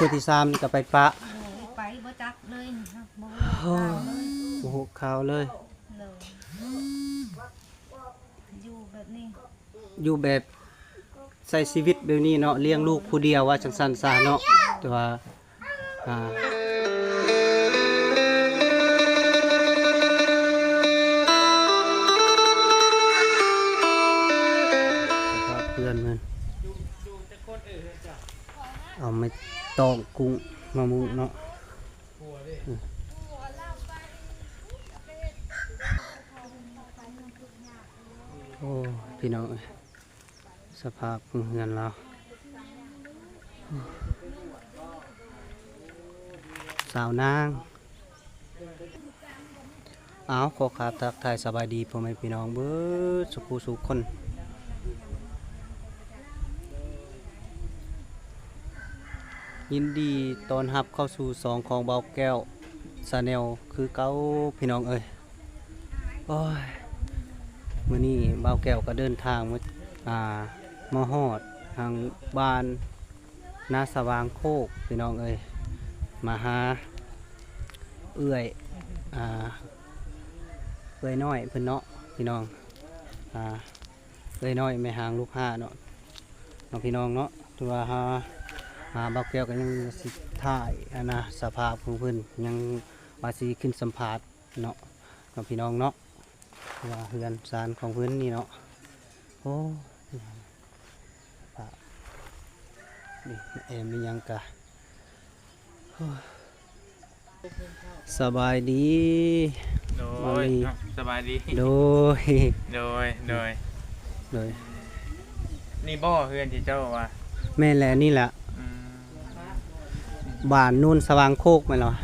ຕົວທີສາມນີ້ກໍໄປປະ ໂດຍ ໄປບໍ່ຈັກເລີຍນີ້ເນາະ ບໍ່ຮູ້ຂ່າວເລີຍ ໂອ້ ບໍ່ຮູ້ຂ່າວເລີຍ ໂດຍ ຢູ່ແບບນີ້ ຢູ່ແບບ ໃຊ້ຊີວິດແບບນີ້ເນາະ ລ້ຽງລູກຜູ້ດຽວວ່າຈັ່ງຊັ້ນຊະເນາະ ແຕ່ວ່າ ອ່າ ສະພາບເຮືອນເພິ່ນ ເອົາໄມ້ຕອງກຸ້ງມາມຸງເນາະ ໂອ້ ພີ່ນ້ອງເອີຍ ສະພາບຂອງເຮືອນລາວ ສາວນາງ ເອົາ ຂໍກາບທັກທາຍສະບາຍດີພໍ່ແມ່ພີ່ນ້ອງເບິດສູ່ຜູ້ສູ່ຄົນ ຍິນດີຕ້ອນຮັບເຂົ້າສູ່ຊ່ອງຂອງບ່າວແກ້ວ Channel ຄືເກົ່າ ພີ່ນ້ອງເອີຍ. ໂອ້ຍ ມື້ນີ້ບ່າວແກ້ວກໍເດີນທາງມາ ອ່າ ມາຮອດທາງບ້ານນາສະຫວ່າງໂຄກ ພີ່ນ້ອງເອີຍ ມາຫາເອື້ອຍ ອ່າ ເອື້ອຍນ້ອຍເພິ່ນເນາະ ພີ່ນ້ອງ ອ່າ ເອື້ອຍນ້ອຍແມ່ຮ້າງລູກຫ້າເນາະ ເນາະ ພີ່ນ້ອງເນາະ ຖືວ່າ ອ່າ ບ່າວແກ້ວກໍຍັງຊິຖ່າຍ ອັນນະ ສະພາບຂອງເພິ່ນ ຍັງວ່າຊິຂຶ້ນສຳພາດ ເນາະ ເນາະ ພີ່ນ້ອງເນາະ ວ່າເຮືອນຊານຂອງເພິ່ນນີ້ເນາະ ໂອ້ ພະ ນີ້ແອມມີຫຍັງກະ ໂອ້ ສະບາຍດີ ໂດຍ ສະບາຍດີ ໂດຍ ໂດຍ ໂດຍ ໂດຍ ນີ້ບໍ່ເຮືອນທີ່ເຈົ້າວ່າ ແມ່ນແຫຼະ ນີ້ແຫຼະ ອືມ ບ້ານໂນນສະຫວ່າງໂຄກແມ່ນລະວະ?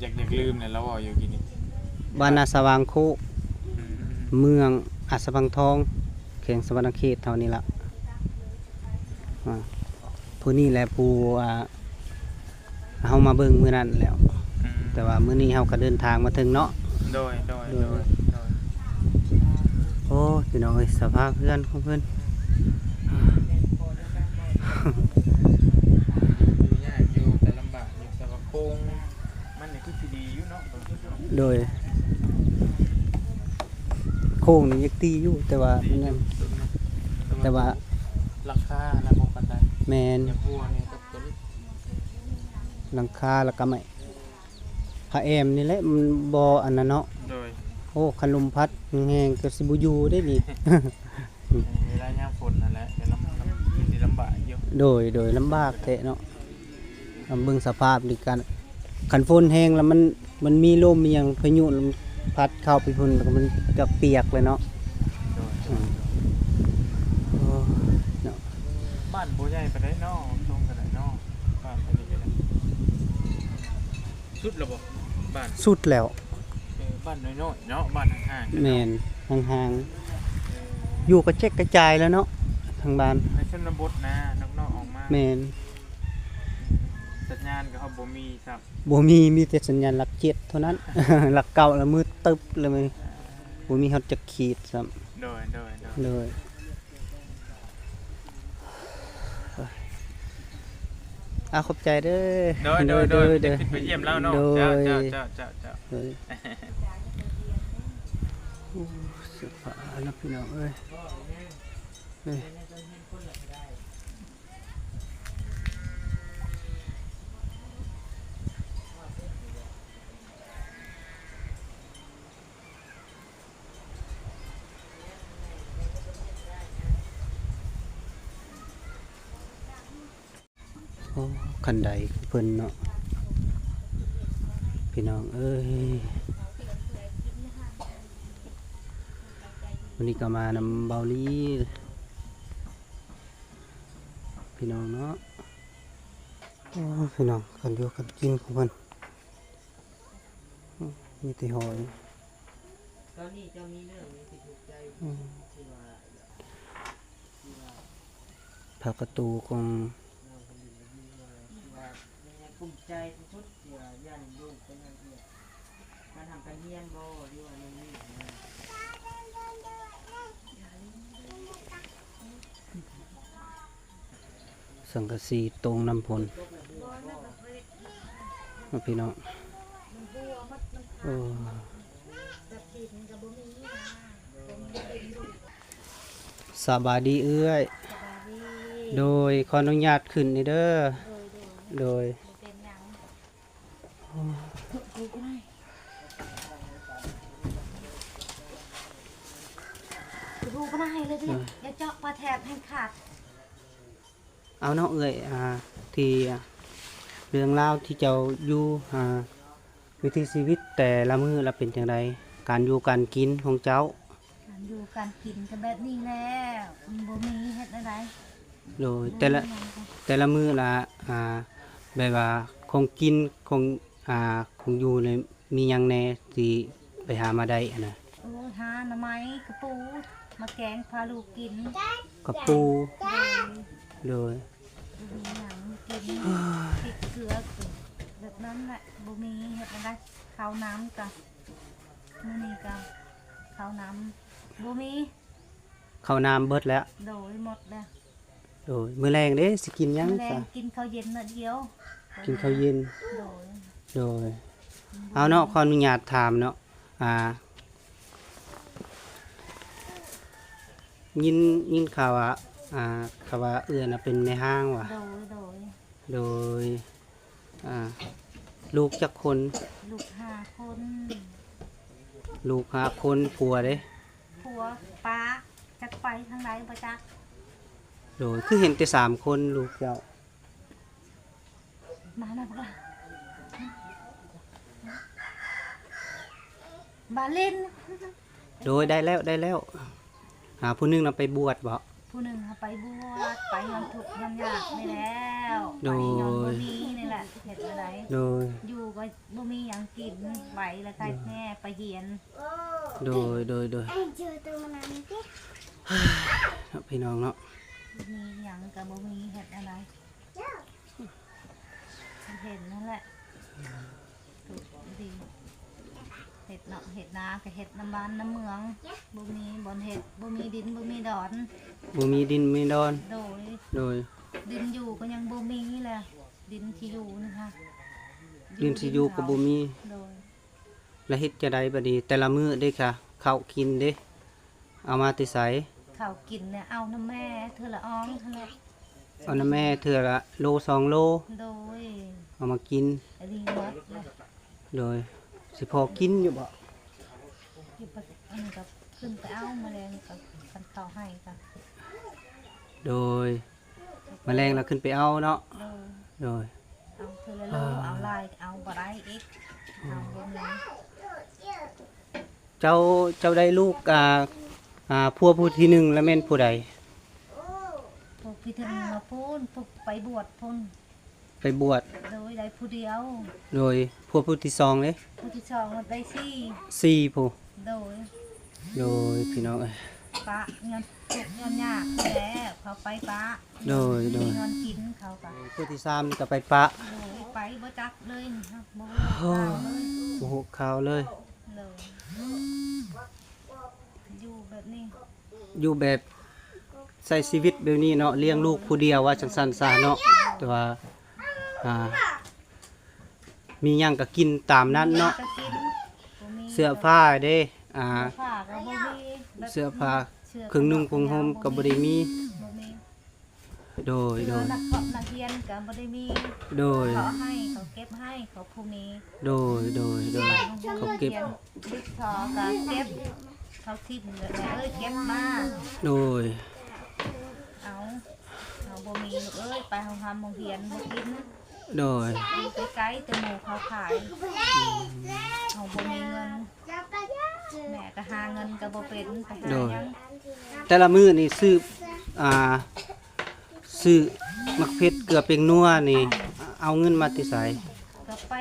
ຢາກ ຢາກລືມແລ້ວ ລາວເວົ້າຢູ່ກີ້ນີ້ ບ້ານນາສະຫວ່າງໂຄກ ອືມ ເມືອງອາດສະພັງທອງ ແຂວງສະຫວັນນະເຂດເຮົານີ້ລະ ອາ ຜູ້ນີ້ແຫຼະຜູ້ ອ່າ ເຮົາມາເບິ່ງມື້ນັ້ນແລ້ວ ອືມ ແຕ່ວ່າມື້ນີ້ເຮົາກໍເດີນທາງມາເຖິງເນາະ ໂດຍ ໂດຍ ໂດຍ ໂດຍ ໂອ້ ພີ່ນ້ອງເອີຍ ສະພາບເຮືອນຂອງເພິ່ນ ຢູ່ຍາກຢູ່ ແຕ່ລຳບາກຢູ່ ແຕ່ວ່າໂຄງມັນນີ້ຄືຊິດີຢູ່ເນາະ ໂດຍ ໂຄງນີ້ຍັງຕີຢູ່ ແຕ່ວ່າມັນນັ້ນ ແຕ່ວ່າຫຼັງຄານະບໍ່ປານໃດ ແມ່ນ ຢ່າຫົວນີ້ກັບຕົວນີ້ ຫຼັງຄາແລ້ວກໍໄມ້ ຜ້າແອມນີ້ແຫຼະ ມັນບໍ່ອັນນັ້ນເນາະ ໂດຍ ໂອ້ ຄັນລົມພັດແຮງໆ ກໍຊິບໍ່ຢູ່ເດ້ນີ້ ເວລາຍາມຝົນນັ້ນແຫຼະ ກໍລຳ ລຳ ຊິລຳບາກຢູ່ ໂດຍ ໂດຍ ລຳບາກແທ້ເນາະ ເບິ່ງສະພາບນີ້ກັນ ຄັນຝົນແຮງແລ້ວມັນ ມັນມີລົມອີ່ຫຍັງ ພາຍຸພັດເຂົ້າໄປພຸ້ນ ແລ້ວກໍມັນກໍປຽກເລີຍເນາະ ໂດຍ ອືມ ໂອ້ ເນາະ ບ້ານບໍ່ໃຫຍ່ປານໃດເນາະ ຊົງກັນໄດເນາະ ບ້ານອັນນີ້ກໍໄດ້ ສຸດແລ້ວບໍ່? ບ້ານ ສຸດແລ້ວ ເອີ ບ້ານນ້ອຍໆເນາະ ບ້ານຫ່າງໆ ແມ່ນ ຫ່າງໆ ເອີ ຢູ່ກະແຈກກະຈາຍແລ້ວເນາະ ທາງບ້ານ ໃນຊົນນະບົດນະ ນອກໆອອກມາ ແມ່ນ ສັນຍານກໍເຮົາບໍ່ມີຊ້ຳ ບໍ່ມີ ມີແຕ່ສັນຍານຫຼັກເຈັດເທົ່ານັ້ນ ຫຼັກເກົ້າລະມືດຕຶບເລີຍ ບໍ່ມີຮອດຈັກຂີດຊ້ຳ ໂດຍ ໂດຍ ໂດຍ ໂດຍ ອ່າ ຂອບໃຈເດີ ໂດຍ ໂດຍ ໂດຍ ໂດຍ ໂດຍ ຂຶ້ນໄປຢ້ຽມລາວເນາະ ໂດຍ ເຈົ້າ ເຈົ້າ ເຈົ້າ ເຈົ້າ ໂດຍ ໂອ້ ສະພາບນະພີ່ນ້ອງເອີຍ ເອີຍ ໂອ້ ຄັນໄດຂອງເພິ່ນເນາະ ພີ່ນ້ອງເອີຍ ມື້ນີ້ກໍມານຳເບົາລີ ພີ່ນ້ອງເນາະ ໂອ້ ພີ່ນ້ອງ ຄັນຢູ່ຄັນກິນຂອງເພິ່ນ ມີແຕ່ຫອຍ ຕອນນີ້ເຈົ້າມີເລື່ອງຫຍັງທີ່ທຸກໃຈ ອືມ ທີ່ວ່າ ທີ່ວ່າ ພະກະຕູຂອງ ເອີ ທີ່ວ່າຍັງກຸ້ມໃຈທີ່ສຸດ ທີ່ວ່າຢ້ານລູກເປັນອັນເອີຍ ການທຳການຮຽນບໍ່ ຫຼືວ່າແນວນີ້ນະ? ສັງກະສີຕົງນ້ຳຝົນ ເນາະພີ່ນ້ອງ. ໂອ້ ສະບາຍດີເອື້ອຍ. ໂດຍ ຂໍອະນຸຍາດຂຶ້ນນີ້ເດີ. ໂດຍ ໂດຍ ບໍ່ເປັນຫຍັງ. ໂອ້ ຮູ້ປານໃດເລີຍຕິ ຢ່າເຈາະປາແຖບໃຫ້ຂາດ. ເອົາເນາະເອື້ອຍ ອ່າ ທີ່ ເລື່ອງລາວທີ່ເຈົ້າຢູ່ ອ່າ ວິຖີຊີວິດແຕ່ລະມື້ລະເປັນຈັ່ງໃດ? ການຢູ່ການກິນຂອງເຈົ້າ. ການຢູ່ການກິນກໍແບບນີ້ແຫຼະ ມັນບໍ່ມີເຮັດແນວໃດ. ໂດຍ ແຕ່ລະ ແຕ່ລະມື້ລະ ອ່າ ແບບວ່າຂອງກິນ ຂອງ ອ່າ ຂອງຢູ່ນີ້ມີຫຍັງແດ່ທີ່ໄປຫາມາໄດ້ຫັ້ນນະ? ໂອ້ຍ ຫາໜໍ່ໄມ້ ກະປູ ມາແກງພາລູກກິນ. ກະປູ. ໂດຍ ໂດຍ ບໍ່ມີຫຍັງກິນ ພິກເກືອ ແບບນັ້ນແຫຼະ ບໍ່ມີເຮັດແນວໃດ. ເຂົ້ານ້ຳກະ ມື້ນີ້ກະເຂົ້ານ້ຳບໍ່ມີ. ເຂົ້ານ້ຳເບິດແລ້ວ. ໂດຍ ໝົດແລ້ວ. ໂດຍ ມື້ແລງເດ້ ຊິກິນຫຍັງ? ມື້ແລງ ຊະ ກິນເຂົ້າເຢັນໜ້ອຍດຽວ. ກິນເຂົ້າເຢັນ. ໂດຍ ໂດຍ. ເອົາເນາະ ຂໍອະນຸຍາດຖາມເນາະ ອ່າ ຍິນ ຍິນຂ່າວວ່າ ອ່າ ເຂົາວ່າເອື້ອຍນະເປັນແມ່ຮ້າງວ່າ? ໂດຍ ໂດຍ ໂດຍ. ອ່າ ລູກຈັກຄົນ? ລູກຫ້າຄົນ. ລູກຫ້າຄົນ. ຜົວເດ້? ຜົວປະ ຈັກໄປທາງໃດບໍ່ຈັກ. ໂດຍ ຄືເຫັນແຕ່ສາມຄົນລູກເຈົ້າ? ມາແລ້ວ ມາຫຼິ້ນ. ໂດຍ ໄດ້ແລ້ວ ໄດ້ແລ້ວ. ອ່າ ຜູ້ໜຶ່ງນະໄປບວດບໍ? ຜູ້ໜຶ່ງຫາໄປບວດ ໄປຍ້ອນທຸກຍ້ອນຍາກນີ້ແລ້ວ. ໂດຍ ໄປຍ້ອນບໍ່ມີນີ້ແຫຼະ ເຮັດແນວໃດ? ໂດຍ ຢູ່ກໍບໍ່ມີຫຍັງກິນ ໄປລະໄກແມ່ໄປຮຽນ. ໂດຍ ໂດຍ ໂດຍ ເນາະ ພີ່ນ້ອງເນາະ ບໍ່ມີຫຍັງກໍບໍ່ມີເຮັດແນວໃດ. ເຫັນນັ້ນແຫຼະ ທຸກດີ ເຮັດເນາະ ເຮັດນາກໍເຮັດນຳບ້ານນຳເມືອງ ບໍ່ມີບ່ອນເຮັດ ບໍ່ມີດິນ ບໍ່ມີດອນ. ບໍ່ມີດິນມີດອນ. ໂດຍ ໂດຍ ດິນຢູ່ກໍຍັງບໍ່ມີແຫຼະ ດິນທີ່ຢູ່ນີ້ຫະ ດິນທີ່ຢູ່ກໍບໍ່ມີ. ໂດຍ ແລ້ວເຮັດຈັ່ງໃດບັດນີ້ ແຕ່ລະມື້ເດ້ຄະ ເຂົ້າກິນເດ້ ເອົາມາແຕ່ໃສ? ເຂົ້າກິນນະ ເອົານຳແມ່ເທື່ອລະອອງຫັ້ນແຫຼະ. ເອົານຳແມ່ເທື່ອລະໂລສອງໂລ. ໂດຍ ເອົາມາກິນ. ອັນນີ້ໝົດແລ້ວ. ໂດຍ ຊິພໍກິນຢູ່ບໍ່? ຢູ່ປະ ອັນນີ້ກໍຂຶ້ນໄປເອົາ ມະແລງກໍຄັນເຂົ້າໃຫ້ກໍ. ໂດຍ ມະແລງລະຂຶ້ນໄປເອົາເນາະ. ໂດຍ ໂດຍ ເອົາເທື່ອລະໂລ. ເອົາຫຼາຍເອົາບໍ່ໄດ້ອີກ ເອົາບໍ່ມີ. ເຈົ້າ ເຈົ້າໄດ້ລູກ ອ່າ ອ່າ ຜົວຜູ້ທີໜຶ່ງລະແມ່ນຜູ້ໃດ? ຜົວຜູ້ທີໜຶ່ງມາພຸ້ນ ໄປບວດພຸ້ນ. ໄປບວດ. ໂດຍ ໄດ້ຜູ້ດຽວ. ໂດຍ ຜົວຜູ້ທີສອງເດ້? ຜູ້ທີສອງໄດ້ສີ່ ສີ່ຜູ້. ໂດຍ ໂດຍ ພີ່ນ້ອງເອີຍ ປະຍ້ອນທຸກຍ້ອນຍາກນີ້ແຫຼະ ເຂົາໄປປະ. ໂດຍ ໂດຍ ຍ້ອນກິນເຂົາກະ. ຜູ້ທີສາມນີ້ກະໄປປະ. ໂດຍ ໄປບໍ່ຈັກເລີຍ ບໍ່ຮູ້ຂ່າວເລີຍ ບໍ່ຮູ້ຂ່າວເລີຍ. ໂດຍ ຢູ່ແບບນີ້ ຢູ່ແບບ ໃຊ້ຊີວິດແບບນີ້ເນາະ ລ້ຽງລູກຜູ້ດຽວວ່າຊັ້ນໆຊະເນາະ. ແຕ່ວ່າ ອ່າ ມີຫຍັງກໍກິນຕາມນັ້ນເນາະ. ເສື້ອຜ້າເດ້ ອ່າ ເສື້ອຜ້າກໍບໍ່ມີ ເສື້ອຜ້າ ເຄື່ອງນຸ່ງເຄື່ອງຫົ່ມກໍບໍ່ໄດ້ມີ. ບໍ່ມີ. ໂດຍ ໂດຍ ນັກຮຽນກໍບໍ່ໄດ້ມີ. ໂດຍ ເຂົາໃຫ້ ເຂົາເກັບໃຫ້ ເຂົາຜູ້ມີ. ໂດຍ ໂດຍ ໂດຍ ເຂົາເກັບ ເກັບທໍ່ກະເກັບ ເຂົາຖິ້ມແລ້ວແມ່ເອີຍເກັບມາ. ໂດຍ ເອົາ ເຮົາບໍ່ມີລູກເອີຍ ໄປໂຮງຮຳໂຮງຮຽນບໍ່ກິນ. ໂດຍ ຢູ່ໄກໆແຕ່ໝູ່ເຂົາຂາຍ ເຮົາບໍ່ມີເງິນ ແມ່ກໍຫາເງິນກໍບໍ່ເປັນ ໄປຫາຫຍັງ. ໂດຍ ແຕ່ລະມື້ນີ້ຊື້ ອ່າ ຊື້ໝາກເຜັດເກືອເປັງນົວນີ້ ເອົາເງິນມາແຕ່ໃສ? ກໍໄປ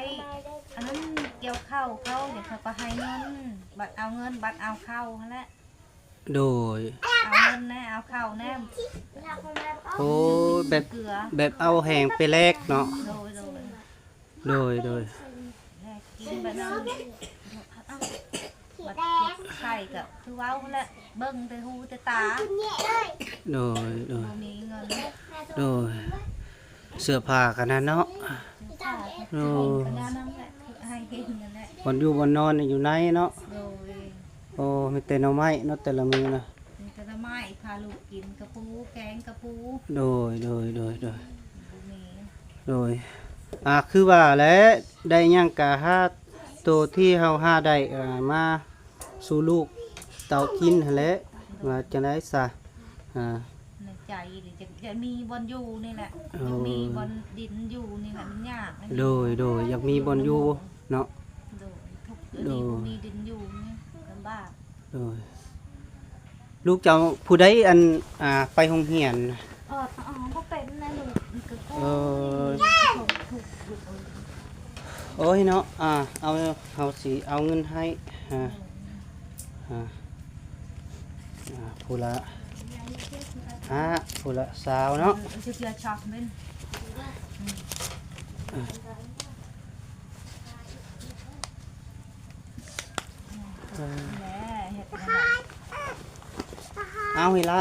ອັນນັ້ນກ່ຽວເຂົ້າເຂົາ ດຽວເຂົາກໍໃຫ້ເງິນ ບັດເອົາເງິນ ບັດເອົາເຂົ້າຫັ້ນແຫຼະ. ໂດຍ ເອົາເງິນແດ່ ເອົາເຂົ້າແດ່. ໂອ້ ແບບ ແບບເອົາແຮງໄປແລກເນາະ. ໂດຍ ໂດຍ ໂດຍ ໂດຍ ແລກກິນບັດນັ້ນ ບັດເຈັບໄຂ້ກໍຄືເວົ້າຫັ້ນແຫຼະ ເບິ່ງແຕ່ຫູແຕ່ຕາ. ໂດຍ ໂດຍ ບໍ່ມີເງິນ. ໂດຍ ເສື້ອຜ້າຂະໜາດເນາະ ເສື້ອຜ້າກໍ ໂອ້ ໃຫ້ເຫັນນັ້ນແຫຼະ ບ່ອນຢູ່ບ່ອນນອນນີ້ຢູ່ໃນເນາະ. ໂດຍ. ໂອ້ ມີແຕ່ໜໍ່ໄມ້ເນາະແຕ່ລະມື້ນະ. ມີແຕ່ໜໍ່ໄມ້ ພາລູກກິນກະປູ ແກງກະປູ. ໂດຍ ໂດຍ ໂດຍ ໂດຍ. ບໍ່ມີ. ໂດຍ. ອ່າ ຄືວ່າແຫຼະ ໄດ້ຫຍັງກະຫາໂຕທີ່ເຮົາຫາໄດ້ ອ່າ ມາສູ່ລູກເຕົ້າກິນຫັ້ນແຫຼະ. ວ່າຈັ່ງໃດຊະ? ອ່າ ໃນໃຈນີ້ຢາກ ຢາກມີບ່ອນຢູ່ນີ້ແຫຼະ. ໂອ້ ຢາກມີບ່ອນດິນຢູ່ນີ້ແຫຼະ ມັນຍາກ. ໂດຍ ໂດຍ. ຢາກມີບ່ອນຢູ່ເນາະ. ໂດຍ. ທຸກ ໂດຍ ບໍ່ມີດິນຢູ່ນີ້ລຳບາກ. ໂດຍ. ລູກເຈົ້າຜູ້ໃດ ອັນ ອ່າ ໄປໂຮງຮຽນ? ເອີ ບໍ່ເປັນນະລູກ. ເອີ ທຸກ ທຸກ ໂອ້ຍເນາະ. ອ່າ ເອົາ ເຮົາຊິເອົາເງິນໃຫ້. ອ່າ ອ່າ ອ່າ ຜູ້ລະຫ້າ ຜູ້ລະຊາວເນາະ. ເອີ ເອົາ ເຮັດລະ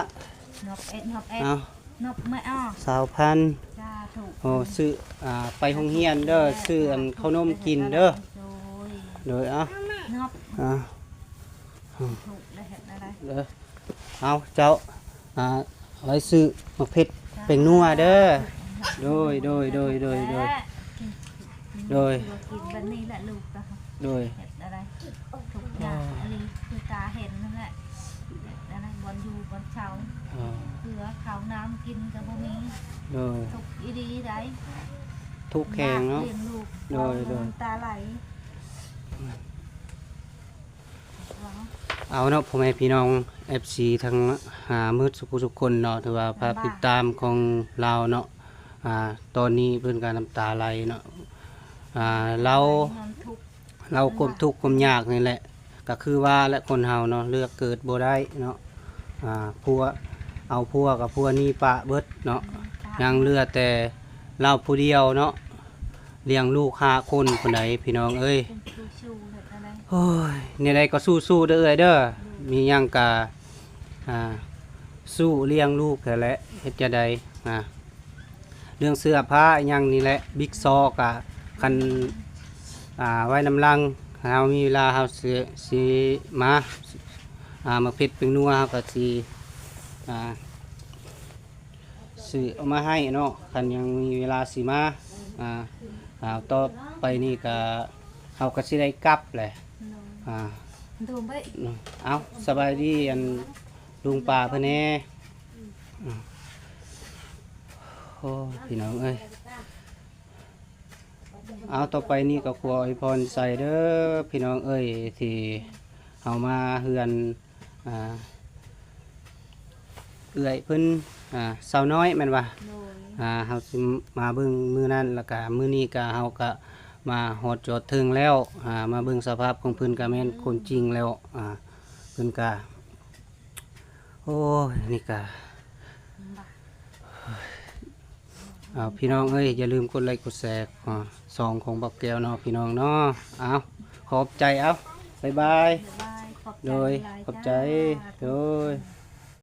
ນັບເອັດ ນັບເອັດ ເອົາ ນັບແມ່ອອກ ຊາວພັນ. ສາທຸ. ໂອ້ ຊື້ ອ່າ ໄປໂຮງຮຽນເດີ ຊື້ອັນເຂົ້າໜົມກິນເດີ. ໂດຍ. ໂດຍ. ເອົາ ນັບ ອ່າ ຖືກແລ້ວ ເຮັດແນວໃດ? ເດີ. ເອົາ ເຈົ້າ ອ່າ ໄວ້ຊື້ໝາກເຜັດ ເປັງນົວເດີ. ໂດຍ ໂດຍ ໂດຍ ໂດຍ ໂດຍ. ໂດຍ. ກິນແບບນີ້ແຫຼະລູກ. ໂດຍ. ເຮັດແນວໃດ? ທຸກຢ່າງອີ່ຫຼີ ຄືຕາເຫັນນັ້ນແຫຼະ. ເຮັດແນວໃດ? ບ່ອນຢູ່ບ່ອນເຊົາ ເອີ ເພື່ອເຂົ້ານ້ຳກິນກໍບໍ່ມີ. ໂດຍ. ທຸກອີ່ຫຼີໃດ໋ ທຸກແຮງເນາະ. ຍາກລ້ຽງລູກ. ໂດຍ ໂດຍ. ນ້ຳຕາໄຫຼ. ເອົາເນາະ ພໍ່ແມ່ພີ່ນ້ອງ ເອັຟຊີ ທັງ ອ່າ ໝົດສູ່ຜູ້ສູ່ຄົນເນາະ ຖືວ່າພາບຕິດຕາມຂອງລາວເນາະ. ອ່າ ຕອນນີ້ເພິ່ນກໍນ້ຳຕາໄຫຼເນາະ. ອ່າ ລາວ ລາວຄວາມທຸກຄວາມຍາກນີ້ແຫຼະ ກໍຄືວ່າແຫຼະ ຄົນເຮົາເນາະ ເລືອກເກີດບໍ່ໄດ້ເນາະ. ອ່າ ຜົວ ເອົາຜົວກໍຜົວໜີປະເບິດເນາະ. ຍັງເຫຼືອແຕ່ລາວຜູ້ດຽວເນາະ ລ້ຽງລູກຫ້າຄົນພຸ້ນໃດ໋ ພີ່ນ້ອງເອີຍ. ໂອ້ຍ ແນວໃດກໍສູ້ໆເດີເອື້ອຍເດີ. ມີຫຍັງກະ ອ່າ ສູ້ລ້ຽງລູກຫັ້ນແຫຼະ ເຮັດຈັ່ງໃດ. ອ່າ ເລື່ອງເສື້ອຜ້າຫຍັງນີ້ແຫຼະ ບິກຊໍກະ ຄັນ ອ່າ ໄວ້ນຳຫຼັງ ເຮົາມີເວລາເຮົາຊິ ຊິມາ ອ່າ ໝາກເຜັດເປັງນົວເຮົາກໍຊິ ອ່າ ຊື້ເອົາມາໃຫ້ເນາະ ຄັນຍັງມີເວລາຊິມາ. ອ່າ ອ່າ ຕໍ່ໄປນີ້ກະ ເຮົາກະຊິໄດ້ກັບແຫຼະ. ໂດຍ. ອ່າ ໂດຍ. ເອົາ ສະບາຍດີ ອັນ ລຸງປ້າເພິ່ນແດ່. ໂອ້ ພີ່ນ້ອງເອີຍ. ເອົາ ຕໍ່ໄປນີ້ກໍຂໍອວຍພອນໃສ່ເດີ ພີ່ນ້ອງເອີຍ ທີ່ເຮົາມາເຮືອນ ອ່າ ເອື້ອຍເພິ່ນ ອ່າ ສາວນ້ອຍແມ່ນຫວາ? ໂດຍ. ອ່າ ເຮົາຊິມາເບິ່ງມື້ນັ້ນ ແລ້ວກະມື້ນີ້ກະເຮົາກະມາຮອດຈອດເຖິງແລ້ວ. ອ່າ ມາເບິ່ງສະພາບຂອງເພິ່ນກະແມ່ນຄົນຈິງແລ້ວ. ອ່າ ເພິ່ນກະ ໂອ້ຍ ນີ້ກະ ເອົາ ພີ່ນ້ອງເອີຍ ຢ່າລືມກົດໄລກົດແຊ ອ່າ ຊ່ອງຂອງບັກແກ້ວເນາະ ພີ່ນ້ອງເນາະ. ເອົາ ຂອບໃຈ ເອົາ ບາຍບາຍ. ບາຍບາຍ ຂອບໃຈ. ໂດຍ ຫຼາຍໆ ຂອບໃຈ ຈ້າ. ໂດຍ.